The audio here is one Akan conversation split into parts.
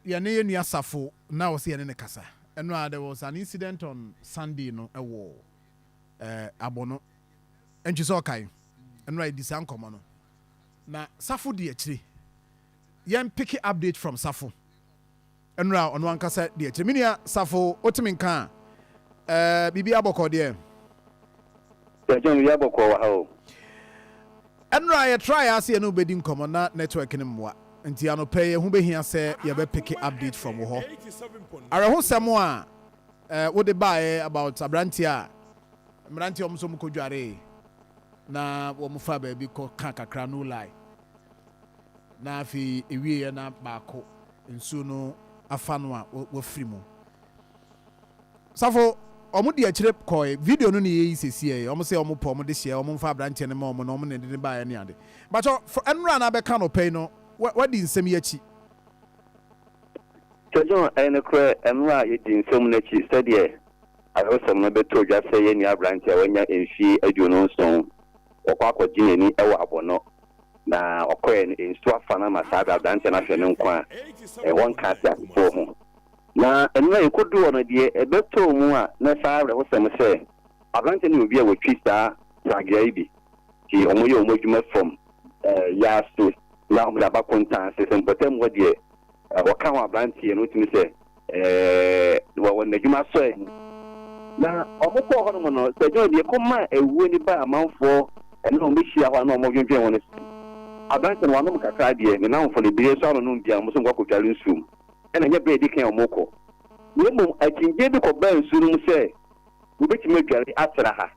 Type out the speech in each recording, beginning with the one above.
Yɛne yɛn nua Safo na ɔsɛ yɛne ne kasa. Ɛno a, there was an incident on Sunday no ɛwɔ Abɔno ntwi sɛ ɔkae ɛno a yɛdi saa nkɔmmɔ no na Safo di akyire. Yɛn pick update from Safo ɛno a ɔno ankasa di akyire. Me nua Safo, wotumi nka a biribi abɔkɔ deɛ? Sɛjɔn, wi abɔkɔ wɔ ha o. Ɛno a yɛtry ase yɛne wobɛdi nkɔmmɔ na network no mmoa, nti anɔpɛ yɛ ho bɛhia sɛ yɛbɛpick update from wɔ hɔ. Awerɛhosɛm a wode baeɛ about aberanteɛ a mmeranteɛ ɔmo nso ɔmo kɔdwaree na wɔn fa baabi kɔ ka kakra, no lie, na afei ewieɛ na baako nsuo no afa no a wafiri mu. Safo, ɔmo di akyire kɔɛ video no ne yɛyi sɛsie. Ɔmo sɛ ɔmo pɔ ɔmo de hyɛ ɔmo mfa aberanteɛ no ma ɔmo na ɔmo ne de ne baeɛ ne ade bakyɛ ɛnora na abɛka no pɛi no wadi nsɛm yi akyi. Sɛjɔn, ɛyɛ nokorɛ, mmerɛ a yɛdi nsɛm no akyi sɛdeɛ awerɛsɛm no bɛtɔ dwa sɛ yɛn nua aberante a wanya mfie 27 wɔkɔ akɔgye n'ani wɔ Abɔnɔ na ɔkɔɛ no, nsuo afa no ama saa aberante no ahwɛ ne nkwa a ɛwɔ nka ase asefoɔ ho. Na mmerɛ a yɛkɔduu hɔ no deɛ, ɛbɛtɔɔ mu a na saa awerɛhosɛm sɛ aberante no yɛ obi a wɔtwi saa pragea yi bi, nti ɔmo yɛ ɔmo adwuma fam yaase na ɔmo de aba kontan ase sɛ mpɔtam hɔ deɛ wɔka ho. Aberanteɛ no wotumi sɛ wɔwɔ n'adwuma sɔɛ na ɔmo kɔɔ hɔ nom no sɛ adwuma deɛ kɔma awuo ni ba amanfoɔ ɛne ɔmo bɛhyia hɔ a na ɔmo dwendwen ho no sɛ aberanteɛ no wanom kakra deɛ, ne namfo no bie nso anonom bia, ɔmo nso nkɔ akɔdware nsuom. Ɛna nyɛ berɛ a ɛdi kan a ɔmo kɔ, na mmom akyinnyie bi kɔbaa nsuo no mu sɛ wobɛtumi adware atra ha.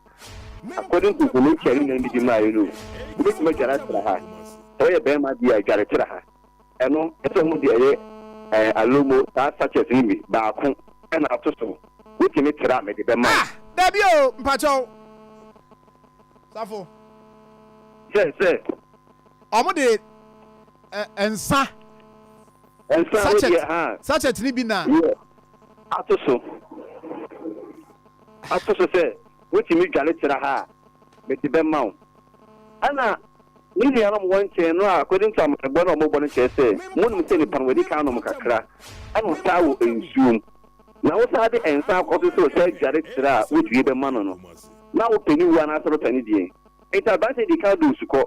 According to information na bi di maa yi no, wobɛtumi adware atra ha sɛ ɔyɛ bɛrima bi a adware tra ha. Ɛno ɛsɛ ɔmo de ɛyɛ alomo saa sachet no bi baako ɛna ato so, wotumi tra mede bɛma wo. Ah, dabi o, mpakyɛw Safo. Sɛ ɔmo de nsa nsa sachet wodeɛ ha sachet ni bi na yɛ ato so sɛ wotumi dware tra ha a mede bɛma wo. Ɛna ne nuanom wɔ nkyɛn no a, according to amanebɔ na ɔmobɔ no kyerɛ sɛ monim sɛ nipa no wɔdi kan nom kakra ɛna ɔsaa wɔ nsuom na wosaa de nsa akɔ so sɛ ɔsaa dware tra a wodue bɛma no, na wopɛ ne wu anaasɛ wopɛ ne deɛ. Nti aberante di kan do osukɔ,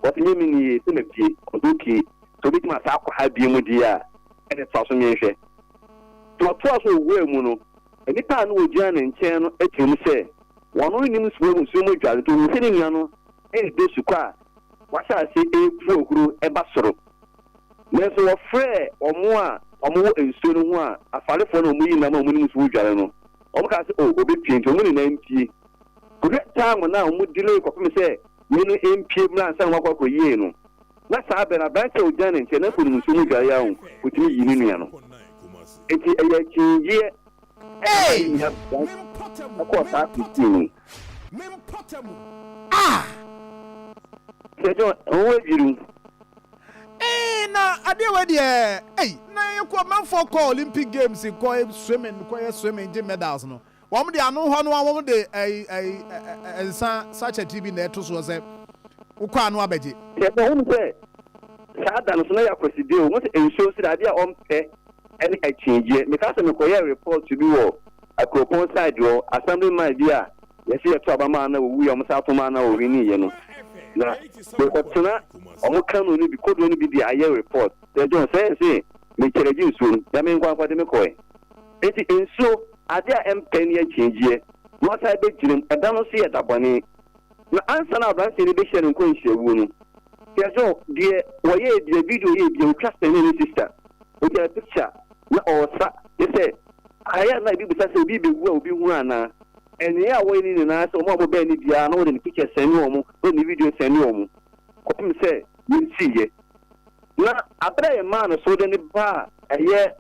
wɔte nyɛ mi nie sɛ mapie. Ɔsɛ okay, sɛ obɛtumi asa akɔ ha bie mu deɛ a, ɛne toa so miɛnhwɛ. Nti ɔtoa so owura mu no, nnipa a no wɔgyina ne nkyɛn no akyerɛ mu sɛ wɔn no nim nsuo mu dware, nti ohun sɛ ne nua no ɛreda sukɔ a wahyɛ ase epu ahuro ɛba soro. Nanso wɔfrɛ wɔn a wɔwɔ nsuo no ho a afarefoɔ no a wɔyi nam a wɔn nim nsuo dware no, wɔn kaa sɛ o obepie, nti wɔn nyinaa mpie kɔhwɛ time na wɔn delay kɔpem sɛ wei no mpie mu ansa na wɔakɔ akɔ yie no. Na saa bɛn aberante a ogyina ne nkyɛn na kɔ ne nsuo mu dware a otumi yi ne nua no, nti ɛyɛ akyinnyɛ ɛna ne nua ɛkɔɔ saa kristi mu. Ah. Sɛ John ho adwiri. Na adeɛ wɔ deɛ ei na yɛkɔ manfoɔ kɔ Olympic Games, kɔ swimming, kɔ yɛ swimming gye medals no, wɔn de ano hɔ no a wɔn de ɛyi ɛyi ɛ nsa sachet bi na ɛto soɔ sɛ wokɔ ano abɛgye. Sɛ ɔhun sɛ saa da no so na yɛ akwasidie o, wɔn sɛ nsuo nso de adeɛ a ɔmpɛ ɛne akyinnyɛ. Meka sɛ mekɔyɛ report bi wɔ Akuropɔn side hɔ, assembly man bi a yɛsɛ yɛto aba maa na owu yɛ ɔmo sa ato maa na owini yɛ no, na mekɔtena ɔmo kano no bi kodoɔ no bi de ayɛ report. Sɛ John sɛ sɛ mekyerɛ gye nsuo no yame nkwankwa de mekɔɛ, nti nsuo adeɛ a ɛmpɛ ne akyinnyɛ na ɔsan bɛgyina mu. Ɛda no nso yɛ da bɔne na ansa na aberanteɛ no bɛhyia no nkɔ nhyiawuo no, sɛ John deɛ wɔyɛ bia video yɛ bia otwa sɛne ne sister otwa picture na ɔɔsa ne sɛ ayɛ na ebi bisa sɛ obi bɛwu a obi hu anaa. Ɛnea a wɔyɛ ne nyinaa sɛ ɔmo a wɔbɛn ne biara na wɔde ne picture sɛne wɔn, wɔde ne video sɛne wɔn kɔpem sɛ yɛnsiiɛ. Na abere a yɛmaa no so de ne ba a ɛyɛ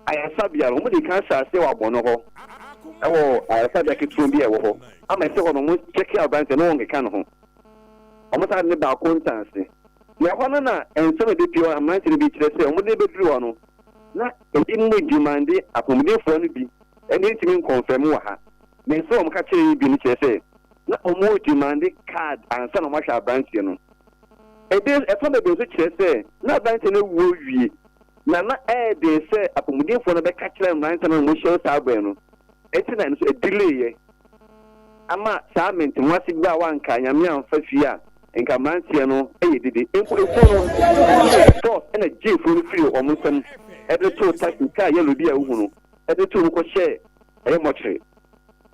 ayaresabea no, wɔn de kan hyɛ aseɛ wɔ Abɔno hɔ, ɛwɔ ayaresabea ketewa bi a ɛwɔ hɔ ama ɛsɛ hɔ no, wɔn kyɛkɛ aberanteɛ na wɔn keka ne ho. Wɔn san de ne baako ntanse na ɛhɔ no na nsɛm a ebepie hɔ. Mmeranteɛ no bi kyerɛ sɛ wɔn de ne bɛduru hɔ no na ebi mu demand apɔmudenfoɔ no bi ɛne ntumi nkɔnfɛm wɔ ha, na nsɛm a wɔn ka kyerɛ yi bi no kyerɛ sɛ na wɔn demand card ansa na wɔn ahwɛ aberanteɛ no. Ebi ɛfa bebree nso kyerɛ sɛ na aberanteɛ no awuo wie. Na na ɛyɛ den sɛ apɔmudenfoɔ no bɛka kyerɛ mmeranteɛ no a wɔahyia saa berɛ no, enti na ɛno nso ɛdileeɛ ama saa mentemoase bi a wanka Nyame amfa fie a nka mmeranteɛ no yɛ dede. Mpo efuo no, wɔde force na gyee fuo no firii wɔn nsam de too taxi car yellow bi a wohu no de too mu kɔhyɛɛ ɛyɛ mɔkyere.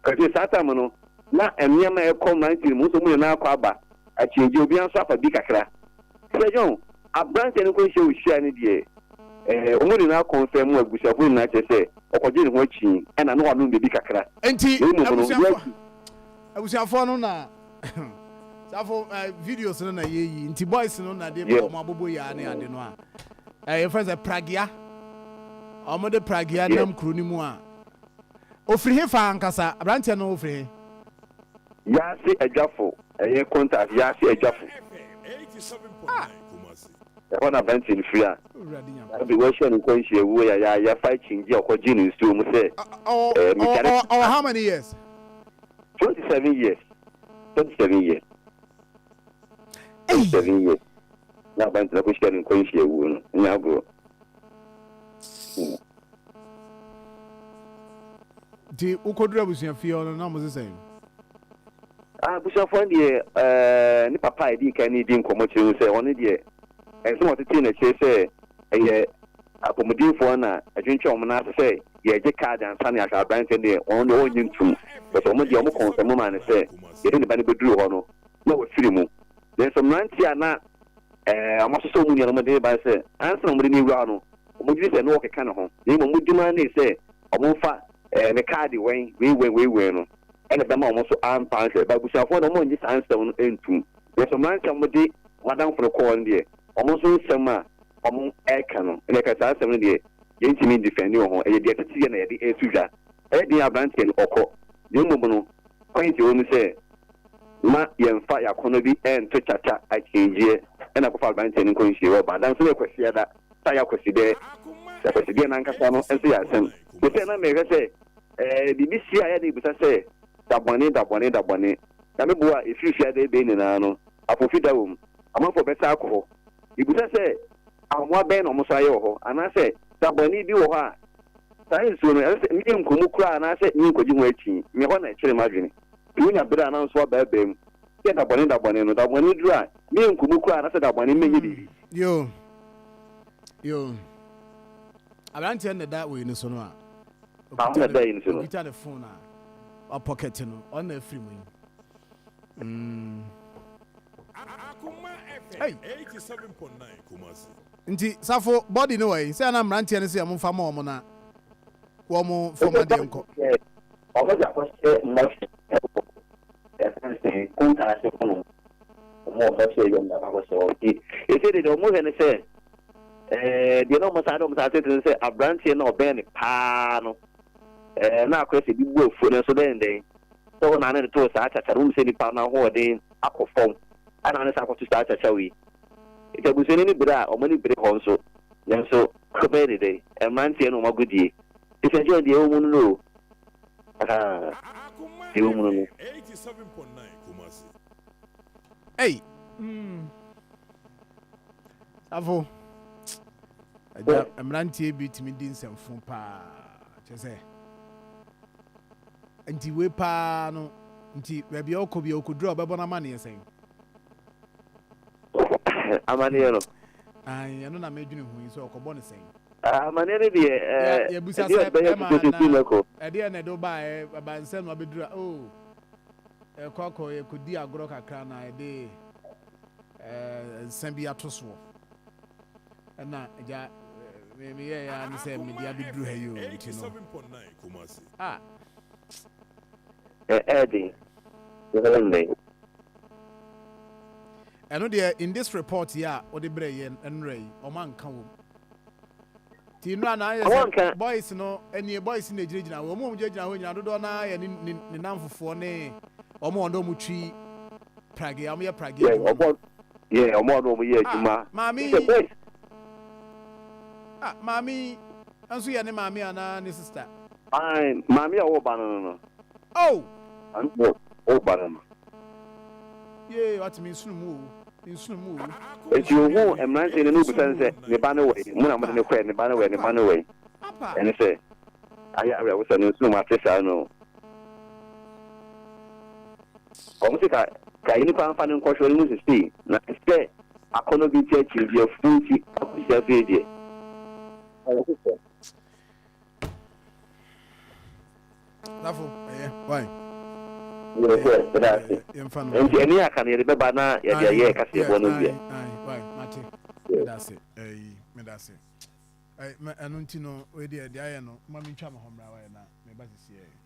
Ɛfiri saa time no na nneɛma a ɛkɔ mmeranteɛ no mu, wohu sɛ wɔn nyinaa akɔ aba akyinnyegyeɛ, obiara nso afa bi kakra. Sɛ John, aberanteɛ no nkɔnhyia a ɔhyiaeɛ no deɛ, eh, wɔn nyinaa kɔnfɛm mu, abusuafoɔ nyinaa kyerɛ sɛ ɔkɔgyee ne ho akyi ɛna na wanom biribi kakra. Enti Na mmom no, abusuafoɔ, yɛasi. abusuafoɔ no na safo eh, videos no na yɛyi nti boys no na de Yeah. wɔn abobo yaa ne ade no a eh, yɛfrɛ sɛ pragea wɔn de pragea Yeah. nam kuro no mu a ofiri he fa ankasa aberanteɛ no ofiri he. Yaase Adwafo, ɛyɛ Kontas, Yaase Adwafo. Ah! Ɛhɔ na aberanteɛ no firi a Awurade Nyankopɔn. afei wɔahyia no nkwanhyia wuo yayaaya fa akyingye a ɔkɔgyee no nsuo mu sɛ Ɔwɔ eh, medware ɔwɔ ɔwɔ how many years? 27 years, 27 years, Ei! 27 years na aberanteɛ no akɔhyia no nkwanhyia wuo no, ɛnyɛ agorɔ. Nti wokɔduru abusuafie hɔ no na wɔn se sɛn? Ah, abusuafoɔ no deɛ eh, ne papa a ɛdii kan ne di nkɔmmɔ kyerɛ mu sɛ ɔno deɛ ɛnsɛm a ɔtetee no akyire sɛ ɛyɛ apɔmudenfoɔ na ɛtwentwɛn wɔn nan ase sɛ yɛregye kaade ansa na yɛahwɛ aberanteɛ no deɛ ɔno deɛ ɔnnye ntom. But wɔn deɛ wɔn kɔnfɛm maa no sɛ yɛde ne ba no bɛduru hɔ no na wafiri mu. Nanso mmeranteɛ a na eh, wɔasosɔ wɔn nuanom de ba sɛ ansa na wɔde no awura hɔ no wɔn gye di sɛ na wɔkeka ne ho na mmom wɔn demand ne sɛ wɔmfa eh, ne kaade wɛn wei wɛn wei wɛn no ɛna ɛbɛma wɔn nso amfa anhwɛ. But abusuafoɔ no wɔn nnye saa nsɛm no ntum. Nanso mmeranteɛ a wɔde wɔn adamfo no kɔɔ no deɛ wɔn nso nsɛm a wɔn ɛreka no ɛna ɛka saa nsɛm no deɛ yɛntumi ndifɛndi wɔ ho. Ɛyɛ deɛ ɛtete yɛ na yɛde ɛreto dwa. Ɛyɛ den aberanteɛ no ɔkɔ. Na mmom no point ɛwɔ mu sɛ ma yɛmfa yɛn akɔnnɔ bi nto kyakya akyinnyegyeɛ ɛna akɔfa aberanteɛ no nkɔ nhyia wɔ ba. Nanso na yɛ Kwasiada, saa yɛ Akwasidɛɛ. Sɛ Akwasidɛɛ no ankasa no nso yɛ asɛm. Mesɛ na mehwɛ sɛ Ɛɛ, biribi si a, ɛyɛ a na yebisa sɛ, Da bɔne, da bɔne, da bɔne. Nyame boa a, efiri fiada ebien nyinaa no, apofi da wom. Amanfoɔ bɛsan akɔ hɔ. Yebisa sɛ, Ahoboa bɛn na wɔn nso ayɛ wɔ hɔ? Anaasɛ, da bɔne bi wɔ hɔ a, saa nsuo no, ɛsɛ sɛ menkɔ mu koraa anaasɛ menkɔgye ho akyi? Me hɔ na ɛkyere m'adwene. Sɛ wonya bere a na nso woabaabaa mu sɛ da bɔne, da bɔne no, da bɔne duru a, menkɔ mu koraa anaasɛ da bɔne menyɛ biribi. Yo, yo. Aberanteɛ no na ɛda wei no so no a. Ɔno na ɛda yi no so no. Okita ne phone a wapɔkɛte no, ɔno na afiri mu yi. Mm. Hey. Nti safo body no wɔ yi sɛ na mmeranteɛ no sɛ wɔn mfa ma wɔn na wɔn fam adeɛ nkɔ. Wɔn de akɔhyɛ mmɔhwɛ ɛwɔ ɛfɛn sɛ kontaase hɔ nom. Wɔn a wɔhyɛ yɛm na akɔhyɛ hɔ. Nti ese de deɛ wɔn hwɛ ne sɛ. Ɛɛ, deɛ na wɔn saa de wɔn saa tete no sɛ aberanteɛ na ɔbɛn no paa no, ɛɛ, na akɔyɛ sɛ bi bu afuo no nso dɛn dɛn sɛ wɔn na ne too saa kyakya no, wɔn sɛ nipa no ahoɔden akɔ fam, ɛna ne saa akɔto saa kyakya wei. Nti abusua no ani bere a wɔn ani bere hɔ nso, nanso kɔbɛyɛ ne dɛn, mmeranteɛ no wɔn agodie. Sɛ John deɛ ɛwɔ mu no no o, ahaa, deɛ ɛwɔ mu no no. Ei, mm. Safo, agya mmeranteɛ bi tumi di nsɛmfo paa kyerɛ sɛ nti wei paa no nti baabi a ɔkɔ bi a ɔkɔduru a ɔbɛbɔ no amanneɛ sɛn? Amanneɛ no. Ae, ɛno na medwene ho yi sɛ ɔkɔbɔ no sɛn? Amanneɛ no deɛ yɛbusa ɛdeɛ sɛ bɛyɛ bɛma fufuo na sɛ mɛkɔ. ɛdeɛ na ɛde wo baeɛ ɛba nsɛm na wabɛduru a oh ɛkɔ akɔ yɛkɔdi agorɔ kakra na ɛde eh, nsa bi ato soɔ ɛna agya eh, meyɛɛ ya ne sɛ mede abɛduru ha yi o nti no ah. Ɛɛden ɛno deɛ in this report yi a wode brɛ yɛ nnora yi ɔma nka wom Nti nnora na ayɛ sɛ boys no nie boys na egyinagyina hɔ wɔn a wɔgyinagyina hɔ nyinaa dodoɔ naa yɛ ne ne ne namfofoɔ ne wɔn a wɔn wɔn twi pragea wɔn yɛ pragea adwuma no. Yɛ wɔn a wɔn yɛ adwuma. Ah maame yi ah maame yi nso yɛ ne maame anaa ne sister. Ayi maame a ɔwɔ ba no no no. Oh. Maame a ɔwɔ ba no no. Yee watumi nsono mu o. Enti ohuu mmeranteɛ no na obisa no sɛ, Ne ba no wɔ he? Mo na mode no kɔɛ, ne ba no wɔ he? Ne ba no wɔ he? Ɛne sɛ, ayɛ awerɛhosɛm no nso na wɔate saa no. Wɔn se ka ka nnipa mfa no nkɔhwɛ no mu sesei, na sɛ akɔnnɔ bi nti akyinnyegyeɛfoɔ nti akɔsi afei deɛ, awerɛhosɛm. Safo, ɛyɛ, why? Yɛ, yɛda ase. Nti ɛne aka no yɛde bɛba na yɛde ayɛ kaseɛbɔ no wie. Why, mate. Meda ase. Ɛyi, meda ase. Ɛno nti no, wei deɛ, deɛ ayɛ no, ma mentwa me ho mmra, why, na meba sisi ɛyi.